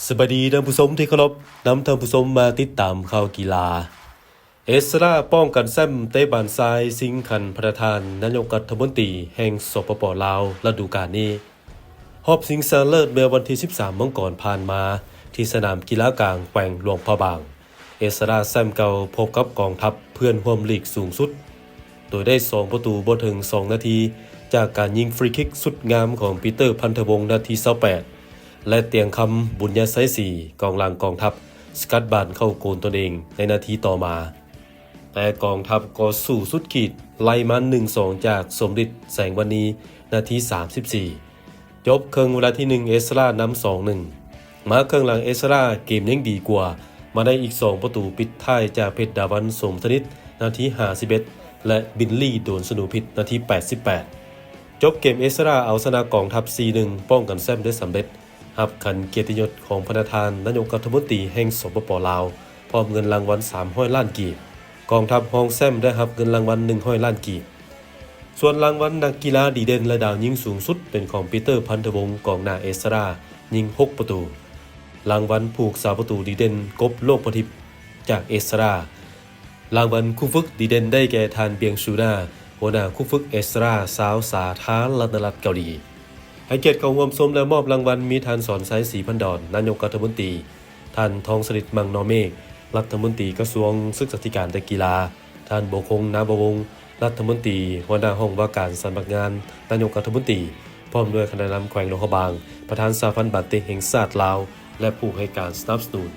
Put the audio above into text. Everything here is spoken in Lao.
ສະບາຍດີທ່ານຜູ້ຊົມທີ່ເຄົາລົບ, ນຳທ່ານຜູ້ຊົມມາຕິດຕາມຂ່າວກິລາ. ເອສລາປ້ອງກັນແຊ້ມເຕະບານຊາຍຊິງຂັນພະນະທານນາຍົກລັດຖະມົນຕີແຫ່ງ ສປປ ລາວ ລະດູການນີ້. ຮອບຊິງຊະເລີດເມື່ອວັນທີສິບສາມມັງກອນຜ່ານມາ ທີ່ສະໜາມກິລາກາງແຂວງຫຼວງພະບາງ, ເອສລາແຊ້ມເກົ່າພົບກັບກອງທັບເພື່ອນຮ່ວມລີກສູງສຸດ ໂດຍໄດ້ສອງປະຕູບໍ່ເຖິງສອງນາທີ ຈາກການຍິງຟຣີຄິກສຸດງາມຂອງປີເຕີ ພັນທະວົງ ນາທີຊາວແປດ ແລະ ຕຽງຄຳ ບຸນຍາໄຊສີ ກອງຫຼັງກອງທັບ ສະກັດບານເຂົ້າໂກນຕົນເອງໃນນາທີຕໍ່ມາ. ແຕ່ກອງທັບກໍສູ້ສຸດຂີດ ໄລ່ມາ ໜຶ່ງສອງ ຈາກສົມລິດ ແສງວັນນີ ນາທີສາມສິບສີ່. ຈົບເຄິ່ງເວລາທີໜຶ່ງ ເອສລານຳສອງໜຶ່ງ. ມາເຄິ່ງຫຼັງເອສລາເກມຍັງດີກວ່າ, ມາໄດ້ອີກສອງປະຕູປິດທ້າຍຈາກເພັດດາວັນ ສົມທະນິດ ນາທີຫ້າສິບເອັດ ແລະ ບິນລີ ໂດນສະໜູພິດ ນາທີແປດສິບແປດ. ຈົບເກມເອສລາເອົາຊະນະກອງທັບ ສີ່ໜຶ່ງ ປ້ອງກັນແຊ້ມໄດ້ສຳເລັດ, ຮັບຂັນກຽດຕິຍົດຂອງພະນະທານນາຍົກລັດຖະມົນຕີແຫ່ງ ສປປ ລາວ ພ້ອມເງິນລາງວັນສາມຮ້ອຍລ້ານກີບ. ກອງທັບຮອງແຊ້ມໄດ້ຮັບເງິນລາງວັນໜຶ່ງຮ້ອຍລ້ານກີບ. ສ່ວນລາງວັນນັກກິລາດີເດັ່ນ ແລະ ດາວຍິງສູງສຸດເປັນຂອງປີເຕີ ພັນທະວົງ ກອງໜ້າເອສລາ ຍິງຫົກປະຕູ. ລາງວັນຜູ້ຮັກສາປະຕູດີເດັ່ນ ກົບໂລກປະທິບ ຈາກເອສລາ. ລາງວັນຄູຝຶກດີເດັ່ນໄດ້ແກ່ທ່ານ ບຽງ ຊູນາ ຫົວໜ້າຄູຝຶກເອສລາ ຊາວສາທາລະນະລັດເກົາຫຼີ. ໃຫ້ກຽດເຂົ້າຮ່ວມຊົມ ແລະ ມອບລາງວັນມີທ່ານ ສອນໄຊ ສີພັນດອນ ນາຍົກລັດຖະມົນຕີ, ທ່ານ ທອງສະລິດ ມັງນໍເມກ ລັດຖະມົນຕີກະຊວງສຶກສາທິການ ແລະ ກິລາ, ທ່ານ ບົວຄົງ ນາມະວົງ ລັດຖະມົນຕີ ຫົວໜ້າຫ້ອງວ່າການສຳນັກງານນາຍົກລັດຖະມົນຕີ ພ້ອມດ້ວຍຄະນະນຳແຂວງຫຼວງພະບາງ, ປະທານສະຫະພັນບານເຕະແຫ່ງຊາດລາວ ແລະ ຜູ້ໃຫ້ການສະໜັບສະໜູນ.